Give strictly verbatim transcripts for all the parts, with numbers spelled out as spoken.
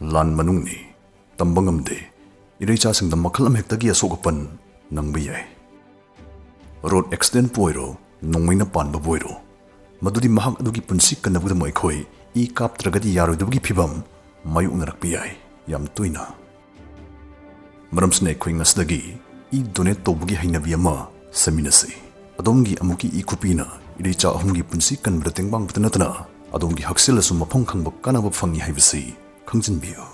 ꯂꯥꯟ ꯃꯅꯨꯡꯅꯤ, ꯇꯝꯕ ꯉꯝꯗꯦ꯫ ꯏꯔꯩꯆꯥꯁꯤꯡꯗ ꯃꯈꯜ ꯑꯃꯍꯦꯛꯇꯒꯤ ꯑꯁꯣꯛ ꯑꯄꯟ ꯅꯪꯕ ꯌꯥꯏ꯫ ꯔꯣꯗ ꯑꯦꯛꯁꯤꯗꯦꯟꯠꯄꯨ ꯑꯣꯏꯔꯣ, ꯅꯣꯡꯃꯩꯅ ꯄꯥꯟꯕꯕꯨ ꯑꯣꯏꯔꯣ, ꯃꯗꯨꯗꯤ ꯃꯍꯥꯛ ꯑꯗꯨꯒꯤ ꯄꯨꯟꯁꯤ ꯀꯟꯅꯕꯒꯤꯗꯃꯛ ꯑꯩꯈꯣꯏ ꯏ ꯀꯥꯞꯇ꯭ꯔꯒꯗꯤ ꯌꯥꯔꯣꯏꯗꯕꯒꯤ ꯐꯤꯕꯝ ꯃꯥꯌꯣꯛꯅꯔꯛꯄ ꯌꯥꯏ, ꯌꯥꯝ ꯇꯣꯏꯅ꯫ ꯃꯔꯝꯁꯤꯅ ꯑꯩꯈꯣꯏ ꯉꯁꯤꯗꯒꯤ ꯏ ꯗꯣꯅꯦꯠ ꯇꯧꯕꯒꯤ ꯍꯩꯅꯕꯤ ꯑꯃ ꯁꯦꯝꯃꯤꯟꯅꯁꯤ꯫ ꯑꯗꯣꯝꯒꯤ ꯑꯃꯨꯛꯀꯤ ꯏ ꯈꯨꯄꯤꯅ ꯏꯔꯩꯆꯥ ꯑꯍꯨꯝꯒꯤ ꯄꯨꯟꯁꯤ ꯀꯟꯕꯗ ꯇꯦꯡꯕꯥꯡꯕꯇ ꯅꯠꯇꯅ ꯑꯗꯣꯝꯒꯤ ꯍꯛꯁꯦꯜꯗꯁꯨ ꯃꯐꯝ ꯈꯪꯕ ꯀꯥꯟꯅꯕ ꯐꯪꯏ ꯍꯥꯏꯕꯁꯤ ꯈꯪꯖꯤꯟꯕꯤꯌꯨ꯫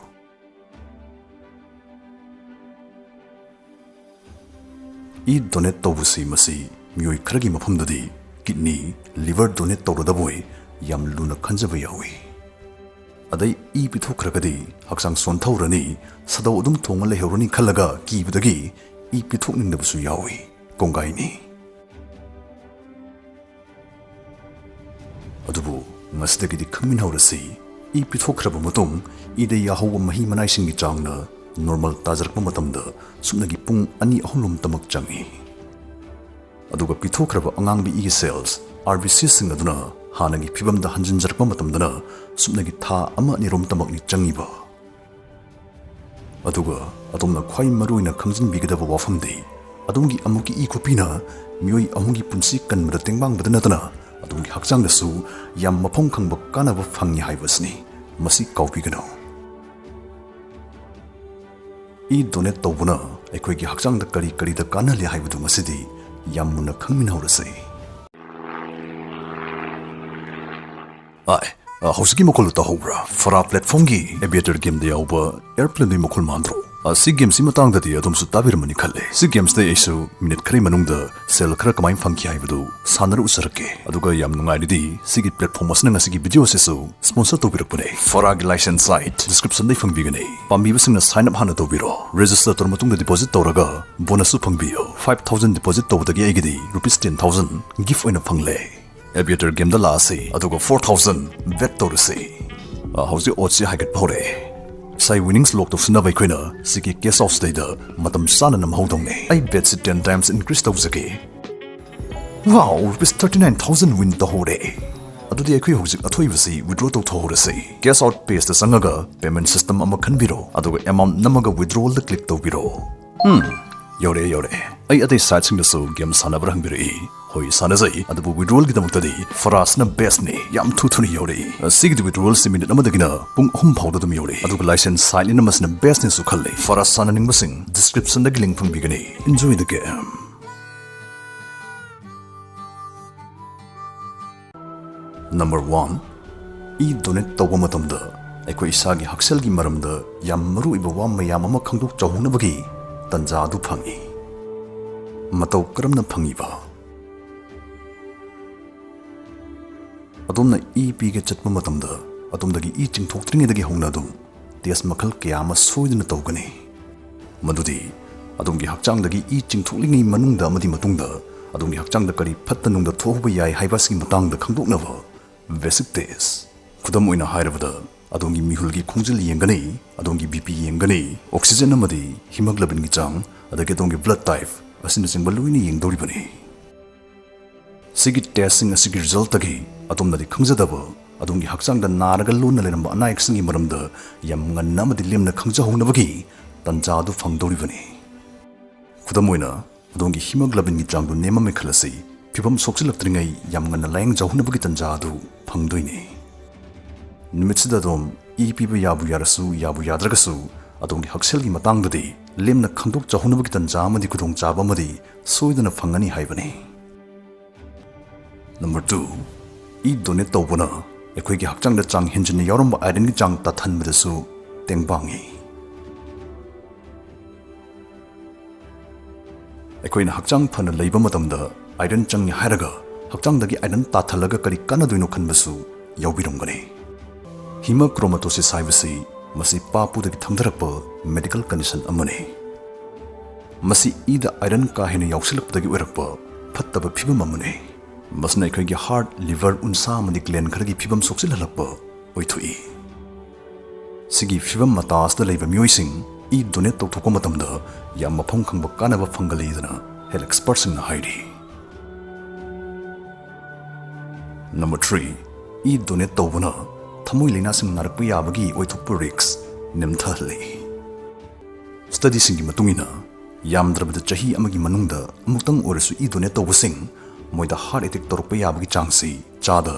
ꯏ ꯗꯣꯅꯦꯠ ꯇꯧꯕꯁꯤ ꯃꯁꯤ ꯃꯤꯑꯣꯏ ꯈꯔꯒꯤ ꯃꯐꯝꯗꯗꯤ ꯀꯤꯗꯅꯤ, ꯂꯤꯚꯔ ꯗꯣꯅꯦꯠ ꯇꯧꯔꯗꯕꯣꯏ ꯌꯥꯝ ꯂꯨꯅ ꯈꯟꯖꯕ ꯌꯥꯎꯏ꯫ ꯑꯗꯩ ꯏ ꯄꯤꯊꯣꯛꯈ꯭ꯔꯒꯗꯤ ꯍꯛꯆꯥꯡ ꯁꯣꯟꯊꯧꯔꯅꯤ, ꯁꯥꯗꯧ ꯑꯗꯨꯝ ꯊꯣꯡꯉ ꯂꯩꯍꯧꯔꯅꯤ ꯈꯜꯂꯒ ꯀꯤꯕꯗꯒꯤ ꯏ ꯄꯤꯊꯣꯛꯅꯤꯡꯗꯕꯁꯨ ꯌꯥꯎꯏ꯫ ꯀꯣꯡꯒꯥꯏꯅꯤ꯫ ꯑꯗꯨꯕꯨ ꯉꯁꯤꯗꯒꯤꯗꯤ ꯈꯪꯃꯤꯟꯍꯧꯔꯁꯤ, ꯏ ꯄꯤꯊꯣꯛꯈ꯭ꯔꯕ ꯃꯇꯨꯡ ꯏꯗ ꯌꯥꯍꯧꯕ ꯃꯍꯤ ꯃꯅꯥꯏꯁꯤꯡꯒꯤ ꯆꯥꯡꯅ ꯅꯣꯔꯃꯦꯜ ꯇꯥꯖꯔꯛꯄ ꯃꯇꯝꯗ ꯁꯨꯞꯅꯒꯤ ꯄꯨꯡ ꯑꯅꯤ ꯑꯍꯨꯝꯂꯣꯝꯇꯃꯛ ꯆꯪꯏ꯫ ꯑꯗꯨꯒ ꯄꯤꯊꯣꯛꯈ꯭ꯔꯕ ꯑꯉꯥꯡꯕ ꯏꯒꯤ ꯁꯦꯜꯁ, ꯑꯥꯔ ꯕꯤ ꯁꯤꯁꯤꯡ ꯑꯗꯨꯅ ꯍꯥꯟꯅꯒꯤ ꯐꯤꯕꯝꯗ ꯍꯟꯖꯤꯟꯖꯔꯛꯄ ꯃꯇꯝꯗꯅ ꯁꯨꯞꯅꯒꯤ ꯊꯥ ꯑꯃ ꯑꯅꯤꯔꯣꯝꯇꯃꯛꯅꯤ ꯆꯪꯏꯕ꯫ ꯑꯗꯨꯒ ꯑꯗꯣꯝꯅ ꯈ꯭ꯋꯥꯏ ꯃꯔꯨꯑꯣꯏꯅ ꯈꯪꯖꯤꯟꯕꯤꯒꯗꯕ ꯋꯥꯐꯝꯗꯤ, ꯑꯗꯣꯝꯒꯤ ꯑꯃꯨꯛꯀꯤ ꯏ ꯈꯨꯄꯤꯅ ꯃꯤꯑꯣꯏ ꯑꯍꯨꯝꯒꯤ ꯄꯨꯟꯁꯤ ꯀꯟꯕꯗ ꯇꯦꯡꯕꯥꯡꯕꯗ ꯅꯠꯇꯅ ꯑꯗꯣꯝꯒꯤ ꯍꯛꯆꯥꯡꯗꯁꯨ ꯌꯥꯝ ꯃꯐꯝ ꯈꯪꯕ ꯀꯥꯟꯅꯕ ꯐꯪꯏ ꯍꯥꯏꯕꯁꯤꯅꯤ꯫ ꯃꯁꯤ ꯀꯥꯎꯕꯤꯒꯅꯨ꯫ ꯏ ꯗꯣꯅꯦꯠ ꯇꯧꯕꯅ ꯑꯩꯈꯣꯏꯒꯤ ꯍꯛꯆꯥꯡꯗ ꯀꯔꯤ ꯀꯔꯤꯗ ꯀꯥꯟꯅꯍꯜꯂꯤ ꯍꯥꯏꯕꯗꯨ ꯉꯁꯤꯗꯤ ꯌꯥꯝ ꯃꯨꯟꯅ ꯈꯪꯃꯤꯟꯅꯍꯧꯔꯁꯤ꯫ ꯑꯥꯏ, ꯑ, ꯍꯧꯖꯤꯛꯀꯤ ꯃꯈꯣꯜꯗꯨ ꯇꯥꯍꯧꯕ꯭ꯔꯥ? ꯐꯔꯥ ꯄ꯭ꯂꯦꯠꯐꯣꯝꯒꯤ ꯑꯦꯚꯤꯌꯦꯇꯔ ꯒꯦꯝꯗ ꯌꯥꯎꯕ ꯑꯦꯌꯔꯄ꯭ꯂꯦꯟꯗꯨꯒꯤ ꯃꯈꯣꯜ ꯃꯥꯟꯗ꯭ꯔꯣ? ꯑ, ꯁꯤ ꯒꯦꯝꯁꯤ ꯃꯇꯥꯡꯗꯗꯤ ꯑꯗꯣꯝꯁꯨ ꯇꯥꯕꯤꯔꯝꯃꯅꯤ ꯈꯜꯂꯦ꯫ ꯁꯤ ꯒꯦꯝꯁꯤꯗ ꯑꯩꯁꯨ ꯃꯤꯅꯤꯠ ꯈꯔꯒꯤ ꯃꯅꯨꯡꯗ ꯁꯦꯜ ꯈꯔ ꯀꯃꯥꯏꯅ ꯐꯪꯈꯤ ꯍꯥꯏꯕꯗꯨ ꯁꯥꯟꯅꯔ ꯎꯖꯔꯛꯀꯦ꯫ ꯑꯗꯨꯒ ꯌꯥꯝ ꯅꯨꯡꯉꯥꯏꯔꯤꯗꯤ ꯁꯤꯒꯤ ꯄ꯭ꯂꯦꯠꯐꯣꯝ ꯑꯁꯤꯅ ꯉꯁꯤꯒꯤ ꯚꯤꯗꯤꯑꯣ ꯑꯁꯤꯁꯨ ꯁ꯭ꯄꯣꯟꯁꯔ ꯇꯧꯕꯤꯔꯛꯄꯅꯦ꯫ ꯐꯔꯥꯒꯤ ꯂꯥꯏꯁꯦꯟꯁ ꯁꯥꯏꯠ ꯗꯤꯁꯀ꯭ꯔꯤꯞꯁꯟꯗꯒꯤ ꯐꯪꯕꯤꯒꯅꯤ꯫ ꯄꯥꯝꯕꯤꯕꯁꯤꯡꯅ ꯁꯥꯏꯟ ꯑꯞ ꯍꯥꯟꯅ ꯇꯧꯕꯤꯔꯣ꯫ ꯔꯦꯖꯤꯁꯇꯔ ꯇꯧꯔ ꯃꯇꯨꯡꯗ ꯗꯤꯄꯣꯖꯤꯠ ꯇꯧꯔꯒ ꯕꯣꯅꯁꯁꯨ ꯐꯪꯕꯤꯌꯨ꯫ ꯐꯥꯏꯚ ꯊꯥꯎꯖꯟ ꯗꯤꯄꯣꯖꯤꯠ ꯇꯧꯕꯗꯒꯤ ꯑꯩꯒꯤꯗꯤ ꯔꯨꯄꯤꯁ ꯇꯦꯟ ꯊꯥꯎꯖꯟ ꯒꯤꯐ ꯑꯣꯏꯅ ꯐꯪꯂꯦ꯫ ꯑꯦꯚꯤꯌꯦꯇꯔ ꯒꯦꯝꯗ ꯂꯥꯛꯑꯁꯤ, ꯑꯗꯨꯒ ꯐꯣꯔ ꯊꯥꯎꯖꯟ ꯕꯦꯠ ꯇꯧꯔꯁꯤ꯫ ꯑ, ꯍꯧꯖꯤꯛ ꯑꯣꯠꯁꯤ ꯍꯥꯏꯒꯠꯄ ꯍꯧꯔꯛꯑꯦ꯫ ꯉꯁꯥꯏ ꯋꯤꯅꯤꯡꯁ ꯂꯣꯛ ꯇꯧꯁꯤꯟꯅꯕ ꯑꯩꯈꯣꯏꯅ ꯁꯤꯒꯤ ꯀꯦꯁ ꯑꯥꯎꯠꯁꯤꯗꯩꯗ ꯃꯇꯝ ꯆꯥꯅ ꯅꯝꯍꯧꯗꯧꯅꯦ꯫ ꯑꯩ ꯕꯦꯠꯁꯤ ꯇꯦꯟ ꯇꯥꯏꯝꯁ ꯏꯟꯀ꯭ꯔꯤꯁ ꯇꯧꯖꯒꯦ꯫ ꯋꯥꯎ, ꯔꯨꯄꯤꯁ ꯊꯥꯔꯇꯤ ꯅꯥꯏꯟ ꯊꯥꯎꯖꯟ ꯋꯤꯟ ꯇꯧꯍꯧꯔꯦ꯫ ꯑꯗꯨꯗꯤ ꯑꯩꯈꯣꯏ ꯍꯧꯖꯤꯛ ꯑꯊꯣꯏꯕꯁꯤ withdraw ꯇꯧꯊꯣꯛꯍꯧꯔꯁꯤ꯫ Cash out pageꯇ ꯆꯪꯉꯒ payment system ꯑꯃ ꯈꯟꯕꯤꯔꯣ, ꯑꯗꯨꯒ amount ꯅꯝꯃꯒ withdrawalꯗ click ꯇꯧꯕꯤꯔꯣ꯫ ꯎꯝ, ꯌꯧꯔꯛꯑꯦ, ꯌꯧꯔꯛꯑꯦ꯫ ꯑꯩ ꯑꯇꯩ siteꯁꯤꯡꯗꯁꯨ game ꯁꯥꯟꯅꯕ꯭ꯔꯥ ꯍꯪꯕꯤꯔꯛꯏ꯫ ꯍꯣꯏ, ꯁꯥꯟꯅꯖꯩ, ꯑꯗꯨꯕꯨ withdrawalꯒꯤꯗꯃꯛꯇꯗꯤ Farasꯅ bestꯅꯤ꯫ ꯌꯥꯝ ꯊꯨ ꯊꯨꯅ ꯌꯧꯔꯛꯏ꯫ ꯁꯤꯒꯤꯗꯤ withdrawalꯁꯤ minute ꯑꯃꯗꯒꯤꯅ ꯄꯨꯡ ꯑꯍꯨꯝ ꯐꯥꯎꯗ ꯑꯗꯨꯝ ꯌꯧꯔꯛꯏ, ꯑꯗꯨꯒ license site ꯅꯝꯕꯁꯤꯅ bestꯅꯤꯁꯨ ꯈꯜꯂꯤ꯫ Faras ꯁꯥꯟꯅꯅꯤꯡꯕꯁꯤꯡ descriptionꯗꯒꯤ link ꯐꯪꯕꯤꯒꯅꯤ꯫ Enjoy the game꯫ Number one, e-donate ꯇꯧꯕ ꯃꯇꯝꯗ ꯑꯩꯈꯣꯏ ꯏꯁꯥꯒꯤ ꯍꯛꯁꯦꯜꯒꯤ ꯃꯔꯝꯗ ꯌꯥꯝ ꯃꯔꯨꯑꯣꯏꯕ ꯋꯥ ꯃꯌꯥꯝ ꯑꯃ ꯈꯪꯗꯣꯛꯆꯍꯧꯅꯕꯒꯤ ꯇꯟꯖꯥ ꯑꯗꯨ ꯐꯪꯏ꯫ ꯃꯇꯧ ꯀꯔꯝꯅ ꯐꯪꯏꯕ? ꯑꯗꯣꯝꯅ e ꯄꯤꯒꯦ ꯆꯠꯄ ꯃꯇꯝꯗ ꯑꯗꯣꯝꯗꯒꯤ e ꯆꯤꯡꯊꯣꯛꯇ꯭ꯔꯤꯉꯩꯗꯒꯤ ꯍꯧꯅ ꯑꯗꯨꯝ test ꯃꯈꯜ ꯀꯌꯥ ꯑꯃ ꯁꯣꯏꯗꯅ ꯇꯧꯒꯅꯤ꯫ ꯃꯗꯨꯗꯤ ꯑꯗꯣꯝꯒꯤ ꯍꯛꯆꯥꯡꯗꯒꯤ e ꯆꯤꯡꯊꯣꯛꯂꯤꯉꯩ ꯃꯅꯨꯡꯗ ꯑꯃꯗꯤ ꯃꯇꯨꯡꯗ ꯑꯗꯣꯝꯒꯤ ꯍꯛꯆꯥꯡꯗ ꯀꯔꯤ ꯐꯠꯇ ꯅꯨꯡꯗ ꯊꯣꯛꯍꯧꯕ ꯌꯥꯏ ꯍꯥꯏꯕ ꯑꯁꯤꯒꯤ ꯃꯇꯥꯡꯗ ꯈꯪꯗꯣꯛꯅꯕ basic test꯫ ꯈꯨꯗꯝ ꯑꯣꯏꯅ ꯍꯥꯏꯔꯕꯗ, ꯑꯗꯣꯝꯒꯤ ꯃꯤꯍꯨꯜꯒꯤ ꯈꯣꯡꯖꯦꯜ ꯌꯦꯡꯒꯅꯤ, ꯑꯗꯣꯝꯒꯤ BP ꯌꯦꯡꯒꯅꯤ, oxygen ꯑꯃꯗꯤ hemoglobinꯒꯤ ꯆꯥꯡ, ꯑꯗꯒꯤ ꯑꯗꯣꯝꯒꯤ blood type ꯑꯁꯤꯅꯆꯤꯡꯕ ꯂꯣꯏꯅ ꯌꯦꯡꯗꯧꯔꯤꯕꯅꯤ꯫ ꯁꯤꯒꯤ testꯁꯤꯡ ꯑꯁꯤꯒꯤ resultꯇꯒꯤ ꯑꯗꯣꯝꯅꯗꯤ ꯈꯪꯖꯗꯕ, ꯑꯗꯣꯝꯒꯤ ꯍꯛꯆꯥꯡꯗ ꯅꯥꯔꯒ ꯂꯣꯟꯅ ꯂꯩꯔꯝꯕ ꯑꯅꯥ ꯑꯌꯦꯛꯁꯤꯡꯒꯤ ꯃꯔꯝꯗ ꯌꯥꯝ ꯉꯟꯅ ꯑꯃꯗꯤ ꯂꯦꯝꯅ ꯈꯪꯖꯍꯧꯅꯕꯒꯤ ꯇꯟꯖꯥ ꯑꯗꯨ ꯐꯪꯗꯧꯔꯤꯕꯅꯤ꯫ ꯈꯨꯗꯝ ꯑꯣꯏꯅ, ꯑꯗꯣꯝꯒꯤ hemoglobinꯒꯤ ꯆꯥꯡꯗꯨ ꯅꯦꯝꯃꯝꯃꯦ ꯈꯜꯂꯁꯤ, ꯐꯤꯚꯝ ꯁꯣꯛꯆꯤꯜꯂꯛꯇ꯭ꯔꯤꯉꯩ ꯌꯥꯝ ꯉꯟꯅ ꯂꯥꯌꯦꯡꯖꯍꯧꯅꯕꯒꯤ ꯇꯟꯖꯥ ꯑꯗꯨ ꯐꯪꯗꯣꯏꯅꯤ꯫ ꯅꯨꯃꯤꯠꯁꯤꯗ ꯑꯗꯣꯝ e ꯄꯤꯕ ꯌꯥꯕꯨ ꯌꯥꯔꯁꯨ, ꯌꯥꯕꯨ ꯌꯥꯗ꯭ꯔꯒꯁꯨ, ꯑꯗꯣꯝꯒꯤ ꯍꯛꯁꯦꯜꯒꯤ ꯃꯇꯥꯡꯗꯗꯤ ꯂꯦꯝꯅ ꯈꯪꯗꯣꯛꯆꯍꯧꯅꯕꯒꯤ ꯇꯟꯖꯥ ꯑꯃꯗꯤ ꯈꯨꯗꯣꯡꯆꯥꯕ ꯑꯃꯗꯤ ꯁꯣꯏꯗꯅ ꯐꯪꯒꯅꯤ ꯍꯥꯏꯕꯅꯤ꯫ Number two, e-donate ꯇꯧꯕꯅ ꯑꯩꯈꯣꯏꯒꯤ ꯍꯛꯆꯥꯡꯗ ꯆꯥꯡ ꯍꯦꯟꯖꯤꯟꯅ ꯌꯥꯎꯔꯝꯕ ironꯒꯤ ꯆꯥꯡ ꯇꯥꯊꯟꯕꯗꯁꯨ ꯇꯦꯡꯕꯥꯡꯉꯤ꯫ ꯑꯩꯈꯣꯏꯅ ꯍꯛꯆꯥꯡ ꯐꯅ ꯂꯩꯕ ꯃꯇꯝꯗ iron ꯆꯪꯉꯤ ꯍꯥꯏꯔꯒ ꯍꯛꯆꯥꯡꯗꯒꯤ iron ꯇꯥꯊꯜꯂꯒ ꯀꯔꯤ ꯀꯥꯟꯅꯗꯣꯏꯅꯣ ꯈꯟꯕꯁꯨ ꯌꯥꯎꯕꯤꯔꯝꯒꯅꯤ꯫ Hemochromatosis ꯍꯥꯏꯕꯁꯤ ꯃꯁꯤ ꯄꯥꯄꯨꯗꯒꯤ ꯊꯪꯊꯔꯛꯄ medical condition ꯑꯃꯅꯤ꯫ ꯃꯁꯤ ꯏꯗ iron ꯀꯥ ꯍꯦꯟꯅ ꯌꯥꯎꯁꯤꯜꯂꯛꯄꯗꯒꯤ ꯑꯣꯏꯔꯛꯄ ꯐꯠꯇꯕ ꯐꯤꯕꯝ ꯑꯃꯅꯤ꯫ ꯃꯁꯤꯅ ꯑꯩꯈꯣꯏꯒꯤ heart, liver, ꯎꯟꯁꯥ ꯑꯃꯗꯤ gland ꯈꯔꯒꯤ ꯐꯤꯕꯝ ꯁꯣꯛꯆꯤꯜꯍꯜꯂꯛꯄ ꯑꯣꯏꯊꯣꯛꯏ꯫ ꯁꯤꯒꯤ ꯐꯤꯕꯝ ꯃꯇꯥ ꯑꯁꯤꯗ ꯂꯩꯕ ꯃꯤꯑꯣꯏꯁꯤꯡ e-donate ꯇꯧꯊꯣꯛꯄ ꯃꯇꯝꯗ ꯌꯥꯝ ꯃꯐꯝ ꯈꯪꯕ ꯀꯥꯟꯅꯕ ꯐꯪꯒꯜꯂꯤꯗꯅ health expertꯁꯤꯡꯅ ꯍꯥꯏꯔꯤ꯫ Number three, ꯏ donate ꯇꯧꯕꯅ ꯊꯃꯣꯏ ꯂꯥꯏꯅꯥꯁꯤꯡ ꯅꯥꯔꯛꯄ ꯌꯥꯕꯒꯤ ꯑꯣꯏꯊꯣꯛꯄ risk ꯅꯦꯝꯊꯍꯜꯂꯤ꯫ Studyꯁꯤꯡꯒꯤ ꯃꯇꯨꯡ ꯏꯟꯅ, ꯌꯥꯝꯗ꯭ꯔꯕꯗ ꯆꯍꯤ ꯑꯃꯒꯤ ꯃꯅꯨꯡꯗ ꯑꯃꯨꯛꯇꯪ ꯑꯣꯏꯔꯁꯨ ꯏ donate ꯇꯧꯕꯁꯤꯡ, ꯃꯣꯏꯗ heart attack ꯇꯧꯔꯛꯄ ꯌꯥꯕꯒꯤ ꯆꯥꯡꯁꯤ ꯆꯥꯗ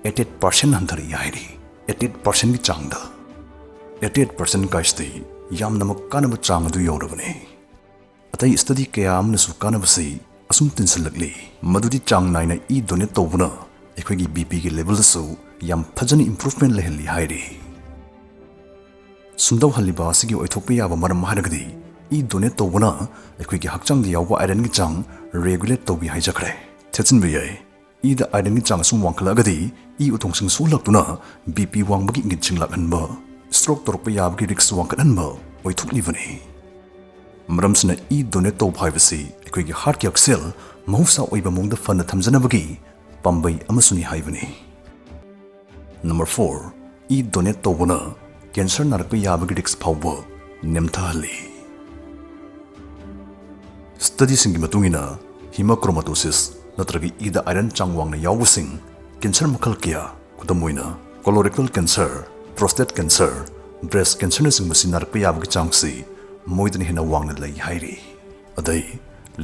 eighty eight percent ꯍꯟꯊꯔꯛꯏ ꯍꯥꯏꯔꯤ꯫ Eighty eight percentꯒꯤ ꯆꯥꯡꯗ꯫ Eighty eight percent ꯀꯥꯏꯁꯤꯗꯤ ꯌꯥꯝꯅꯃꯛ ꯀꯥꯟꯅꯕ ꯆꯥꯡ ꯑꯗꯨ ꯌꯧꯔꯕꯅꯤ꯫ ꯑꯇꯩ study ꯀꯌꯥ ꯑꯃꯅꯁꯨ ꯀꯥꯟꯅꯕꯁꯤ ꯑꯁꯨꯝ ꯇꯤꯟꯁꯤꯜꯂꯛꯂꯤ, ꯃꯗꯨꯗꯤ ꯆꯥꯡ ꯅꯥꯏꯅ ꯏ donate ꯇꯧꯕꯅ ꯑꯩꯈꯣꯏꯒꯤ BPꯒꯤ levelꯗꯁꯨ ꯌꯥꯝ ꯐꯖꯅ improvement ꯂꯩꯍꯜꯂꯤ ꯍꯥꯏꯔꯤ꯫ ꯁꯨꯝꯗꯧꯍꯜꯂꯤꯕ ꯑꯁꯤꯒꯤ ꯑꯣꯏꯊꯣꯛꯄ ꯌꯥꯕ ꯃꯔꯝ ꯍꯥꯏꯔꯒꯗꯤ, ꯏ donate ꯇꯧꯕꯅ ꯑꯩꯈꯣꯏꯒꯤ ꯍꯛꯆꯥꯡꯗ ꯌꯥꯎꯕ ironꯒꯤ ꯆꯥꯡ regulate ꯇꯧꯕꯤ ꯍꯥꯏꯖꯈ꯭ꯔꯦ꯫ ꯊꯦꯠꯆꯤꯟꯕ ꯌꯥꯏ꯫ ꯏꯗ ironꯒꯤ ꯆꯥꯡ ꯑꯁꯨꯝ ꯋꯥꯡꯈꯠꯂꯛꯑꯒꯗꯤ, ꯏ ꯎꯊꯣꯡꯁꯤꯡ ꯁꯣꯛꯍꯜꯂꯛꯇꯨꯅ BP ꯋꯥꯡꯕꯒꯤ ꯏꯪꯒꯤꯠꯁꯤꯡ ꯂꯥꯛꯍꯟꯕ, stroke ꯇꯧꯔꯛꯄ ꯌꯥꯕꯒꯤ risk ꯋꯥꯡꯈꯠꯍꯟꯕ ꯑꯣꯏꯊꯣꯛꯂꯤꯕꯅꯤ꯫ ꯃꯔꯝꯁꯤꯅ ꯏ donate ꯇꯧꯕ ꯍꯥꯏꯕꯁꯤ ꯑꯩꯈꯣꯏꯒꯤ heartꯀꯤ ꯍꯛꯁꯦꯜ ꯃꯍꯧꯁꯥ ꯑꯣꯏꯕ ꯃꯑꯣꯡꯗ ꯐꯅ ꯊꯝꯖꯅꯕꯒꯤ ꯄꯥꯝꯕꯩ ꯑꯃꯁꯨꯅꯤ ꯍꯥꯏꯕꯅꯤ꯫ Number four, ꯏ donate ꯇꯧꯕꯅ cancer ꯅꯥꯔꯛꯄ ꯌꯥꯕꯒꯤ risk ꯐꯥꯎꯕ ꯅꯦꯝꯊꯍꯜꯂꯤ꯫ Studyꯁꯤꯡꯒꯤ ꯃꯇꯨꯡ ꯏꯟꯅ, hemochromatosis ꯅꯠꯇ꯭ꯔꯒ ꯏꯗ iron ꯆꯥꯡ ꯋꯥꯡꯅ ꯌꯥꯎꯕꯁꯤꯡ cancer ꯃꯈꯜ ꯀꯌꯥ, ꯈꯨꯗꯝ ꯑꯣꯏꯅ colorectal cancer, prostate cancer, breast cancerꯅꯆꯤꯡꯕꯁꯤ ꯅꯥꯔꯛꯄ ꯌꯥꯕꯒꯤ ꯆꯥꯡꯁꯤ ꯃꯣꯏꯗꯅ ꯍꯦꯟꯅ ꯋꯥꯡꯅ ꯂꯩ ꯍꯥꯏꯔꯤ꯫ ꯑꯗꯩ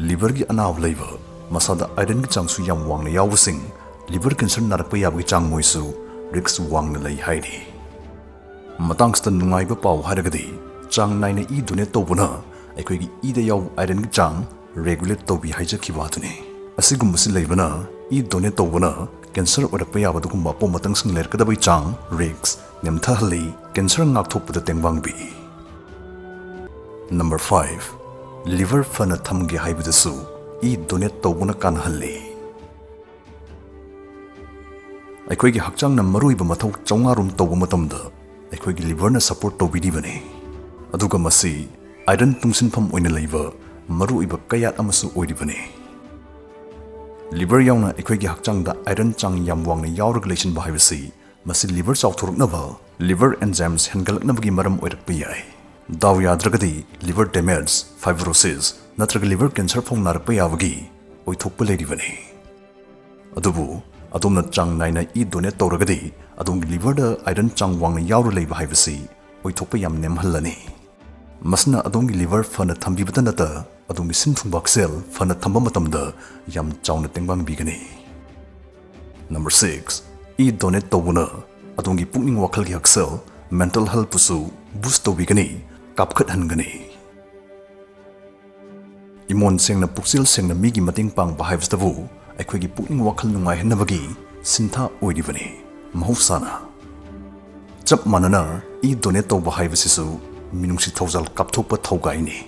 liverꯒꯤ ꯑꯅꯥꯕ ꯂꯩꯕ, ꯃꯁꯥꯗ ironꯒꯤ ꯆꯥꯡꯁꯨ ꯌꯥꯝ ꯋꯥꯡꯅ ꯌꯥꯎꯕꯁꯤꯡ liver cancer ꯅꯥꯔꯛꯄ ꯌꯥꯕꯒꯤ ꯆꯥꯡ ꯃꯣꯏꯁꯨ risk ꯋꯥꯡꯅ ꯂꯩ ꯍꯥꯏꯔꯤ꯫ ꯃꯇꯥꯡꯁꯤꯗ ꯅꯨꯡꯉꯥꯏꯕ ꯄꯥꯎ ꯍꯥꯏꯔꯒꯗꯤ, ꯆꯥꯡ ꯅꯥꯏꯅ ꯏ donate ꯇꯧꯕꯅ ꯑꯩꯈꯣꯏꯒꯤ ꯏꯗ ꯌꯥꯎꯕ ironꯒꯤ ꯆꯥꯡ regulate ꯇꯧꯕꯤ ꯍꯥꯏꯖꯈꯤꯕ ꯑꯗꯨꯅꯤ꯫ ꯑꯁꯤꯒꯨꯝꯕꯁꯤ ꯂꯩꯕꯅ, ꯏ donate ꯇꯧꯕꯅ cancer ꯑꯣꯏꯔꯛꯄ ꯌꯥꯕ ꯑꯗꯨꯒꯨꯝꯕ ꯑꯄꯣꯝ ꯑꯇꯪꯁꯤꯡ ꯂꯩꯔꯛꯀꯗꯕꯒꯤ ꯆꯥꯡ, risk, ꯅꯦꯝꯊꯍꯜꯂꯤ, cancer ꯉꯥꯛꯊꯣꯛꯄꯗ ꯇꯦꯡꯕꯥꯡ ꯄꯤ꯫ Number five, liver ꯐꯅ ꯊꯝꯒꯦ ꯍꯥꯏꯕꯗꯁꯨ ꯏ donate ꯇꯧꯕꯅ ꯀꯥꯟꯅꯍꯜꯂꯤ꯫ ꯑꯩꯈꯣꯏꯒꯤ ꯍꯛꯆꯥꯡꯅ ꯃꯔꯨꯑꯣꯏꯕ ꯃꯊꯧ ꯆꯥꯝꯃꯉꯥ ꯔꯣꯝ ꯇꯧꯕ ꯃꯇꯝꯗ ꯑꯩꯈꯣꯏꯒꯤ liverꯅ support ꯇꯧꯕꯤꯔꯤꯕꯅꯤ꯫ ꯑꯗꯨꯒ ꯃꯁꯤ iron ꯇꯨꯡꯁꯤꯟꯐꯝ ꯑꯣꯏꯅ ꯂꯩꯕ ꯃꯔꯨꯑꯣꯏꯕ ꯀꯌꯥꯠ ꯑꯃꯁꯨ ꯑꯣꯏꯔꯤꯕꯅꯤ꯫ Liver ꯌꯥꯎꯅ ꯑꯩꯈꯣꯏꯒꯤ ꯍꯛꯆꯥꯡꯗ iron ꯆꯥꯡ ꯌꯥꯝ ꯋꯥꯡꯅ ꯌꯥꯎꯔꯒ ꯂꯩꯁꯤꯟꯕ ꯍꯥꯏꯕꯁꯤ, ꯃꯁꯤ liver ꯆꯥꯎꯊꯣꯔꯛꯅꯕ, liver enzymes ꯍꯦꯟꯒꯠꯂꯛꯅꯕꯒꯤ ꯃꯔꯝ ꯑꯣꯏꯔꯛꯄ ꯌꯥꯏ꯫ ꯗꯥꯎ ꯌꯥꯗ꯭ꯔꯒꯗꯤ liver damage, fibrosis ꯅꯠꯇ꯭ꯔꯒ liver cancer ꯐꯥꯎ ꯅꯥꯔꯛꯄ ꯌꯥꯕꯒꯤ ꯑꯣꯏꯊꯣꯛꯄ ꯂꯩꯔꯤꯕꯅꯤ꯫ ꯑꯗꯨꯕꯨ ꯑꯗꯣꯝꯅ ꯆꯥꯡ ꯅꯥꯏꯅ ꯏ ꯗꯣꯅꯦꯠ ꯇꯧꯔꯒꯗꯤ ꯑꯗꯣꯝꯒꯤ ꯂꯤꯚꯔꯗ ꯑꯥꯏꯔꯟ ꯆꯥꯡ ꯋꯥꯡꯅ ꯌꯥꯎꯔ ꯂꯩꯕ ꯍꯥꯏꯕꯁꯤ ꯑꯣꯏꯊꯣꯛꯄ ꯌꯥꯝ ꯅꯦꯝꯍꯜꯂꯅꯤ꯫ ꯃꯁꯤꯅ ꯑꯗꯣꯝꯒꯤ ꯂꯤꯚꯔ ꯐꯅ ꯊꯝꯕꯤꯕꯇ ꯅꯠꯇ ꯑꯗꯣꯝꯒꯤ ꯁꯤꯟ ꯊꯨꯡꯕ ꯍꯛꯁꯦꯜ ꯐꯅ ꯊꯝꯕ ꯃꯇꯝꯗ ꯌꯥꯝ ꯆꯥꯎꯅ ꯇꯦꯡꯕꯥꯡꯕꯤꯒꯅꯤ꯫ ꯅꯝꯕꯔ ꯁꯤꯛꯁ, ꯏ ꯗꯣꯅꯦꯠ ꯇꯧꯕꯅ ꯑꯗꯣꯝꯒꯤ ꯄꯨꯛꯅꯤꯡ ꯋꯥꯈꯜꯒꯤ ꯍꯛꯁꯦꯜ, ꯃꯦꯟꯇꯦꯜ ꯍꯦꯜꯠꯄꯨꯁꯨ ꯕꯨꯁ ꯇꯧꯕꯤꯒꯅꯤ, ꯀꯥꯞꯈꯠꯍꯟꯒꯅꯤ꯫ ꯏꯃꯣꯟ ꯁꯦꯡꯅ ꯄꯨꯛꯆꯦꯜ ꯁꯦꯡꯅ ꯃꯤꯒꯤ ꯃꯇꯦꯡ ꯄꯥꯡꯕ ꯍꯥꯏꯕꯁꯤꯇꯕꯨ ꯑꯩꯈꯣꯏꯒꯤ ꯄꯨꯛꯅꯤꯡ ꯋꯥꯈꯜ ꯅꯨꯡꯉꯥꯏꯍꯟꯅꯕꯒꯤ ꯁꯤꯟꯊꯥ ꯑꯣꯏꯔꯤꯕꯅꯤ꯫ ꯃꯍꯧꯁꯥꯅ ꯆꯞ ꯃꯥꯟꯅꯅ ꯏ ꯗꯣꯅꯦꯠ ꯇꯧꯕ ꯍꯥꯏꯕꯁꯤꯁꯨ ꯃꯤꯅꯨꯡꯁꯤ ꯊꯧꯖꯥꯜ ꯀꯥꯞꯊꯣꯛꯄ ꯊꯧꯒꯥꯏꯅꯤ꯫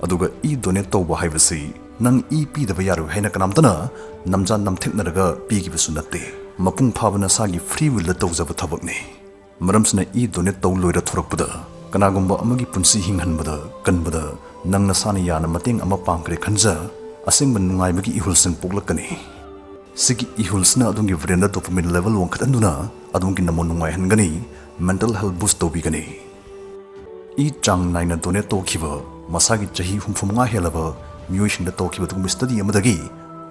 ꯑꯗꯨꯒ ꯏ ꯗꯣꯅꯦꯠ ꯇꯧꯕ ꯍꯥꯏꯕꯁꯤ ꯅꯪ ꯏ ꯄꯤꯗꯕ ꯌꯥꯔꯣꯏ ꯍꯥꯏꯅ ꯀꯅꯥꯝꯇꯅ ꯅꯝꯖꯥ ꯅꯝꯊꯦꯛꯅꯔꯒ ꯄꯤꯈꯤꯕꯁꯨ ꯅꯠꯇꯦ꯫ ꯃꯄꯨꯡ ꯐꯥꯕ ꯅꯁꯥꯒꯤ ꯐ꯭ꯔꯤ ꯋꯤꯜꯗ ꯇꯧꯖꯕ ꯊꯕꯛꯅꯤ꯫ ꯃꯔꯝꯁꯤꯅ ꯏ ꯗꯣꯅꯦꯠ ꯇꯧ ꯂꯣꯏꯔ ꯊꯣꯔꯛꯄꯗ ꯀꯅꯥꯒꯨꯝꯕ ꯑꯃꯒꯤ ꯄꯨꯟꯁꯤ ꯍꯤꯡꯍꯟꯕꯗ ꯀꯟꯕꯗ ꯅꯪ ꯅꯁꯥꯅ ꯌꯥꯅ ꯃꯇꯦꯡ ꯑꯃ ꯄꯥꯡꯈ꯭ꯔꯦ ꯈꯟꯖ ꯑꯁꯦꯡꯕ ꯅꯨꯡꯉꯥꯏꯕꯒꯤ ꯏꯍꯨꯜꯁꯤꯡ ꯄꯣꯛꯂꯛꯀꯅꯤ꯫ ꯁꯤꯒꯤ ꯏꯍꯨꯜꯁꯤꯅ ꯑꯗꯣꯝꯒꯤ ꯕ꯭ꯔꯦꯟꯗ ꯗꯣꯄꯥꯃꯤꯟ ꯂꯦꯚꯦꯜ ꯋꯥꯡꯈꯠꯍꯟꯗꯨꯅ ꯑꯗꯣꯝꯒꯤ ꯅꯃꯣꯟ ꯅꯨꯡꯉꯥꯏꯍꯟꯒꯅꯤ, ꯃꯦꯟꯇꯦꯜ ꯍꯦꯜꯠ ꯕꯨꯁ ꯇꯧꯕꯤꯒꯅꯤ꯫ ꯏ ꯆꯥꯡ ꯅꯥꯏꯅ ꯗꯣꯅꯦꯠ ꯇꯧꯈꯤꯕ, ꯃꯁꯥꯒꯤ ꯆꯍꯤ ꯍꯨꯝꯐꯨ ꯃꯉꯥ ꯍꯦꯜꯂꯕ ꯃꯤꯑꯣꯏꯁꯤꯡꯗ ꯇꯧꯈꯤꯕ ꯑꯗꯨꯒꯨꯝꯕ ꯁ꯭ꯇꯗꯤ ꯑꯃꯗꯒꯤ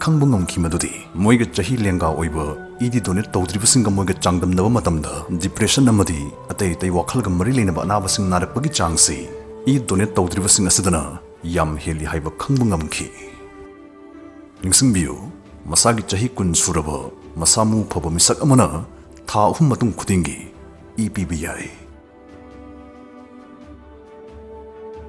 ꯈꯪꯕ ꯉꯝꯈꯤ ꯃꯗꯨꯗꯤ ꯃꯣꯏꯒ ꯆꯍꯤ ꯂꯦꯡꯒꯥ ꯑꯣꯏꯕ ꯏꯗꯤ ꯗꯣꯅꯦꯠ ꯇꯧꯗ꯭ꯔꯤꯕꯁꯤꯡꯒ ꯃꯣꯏꯒ ꯆꯥꯡꯗꯝꯅꯕ ꯃꯇꯝꯗ ꯗꯤꯄ꯭ꯔꯦꯁꯟ ꯑꯃꯗꯤ ꯑꯇꯩ ꯑꯇꯩ ꯋꯥꯈꯜꯒ ꯃꯔꯤ ꯂꯩꯅꯕ ꯑꯅꯥꯕꯁꯤꯡ ꯅꯥꯔꯛꯄꯒꯤ ꯆꯥꯡꯁꯤ ꯏ ꯗꯣꯅꯦꯠ ꯇꯧꯗ꯭ꯔꯤꯕꯁꯤꯡ ꯑꯁꯤꯗꯅ ꯌꯥꯝ ꯍꯦꯜꯂꯤ ꯍꯥꯏꯕ ꯈꯪꯕ ꯉꯝꯈꯤ꯫ ꯅꯤꯡꯁꯤꯡꯕꯤꯌꯨ, ꯃꯁꯥꯒꯤ ꯆꯍꯤ ꯀꯨꯟ ꯁꯨꯔꯕ ꯃꯁꯥ ꯃꯎ ꯐꯕ ꯃꯤꯁꯛ ꯑꯃꯅ ꯊꯥ ꯑꯍꯨꯝ ꯃꯇꯨꯡ ꯈꯨꯗꯤꯡꯒꯤ ꯏ ꯄꯤꯕ ꯌꯥꯏ꯫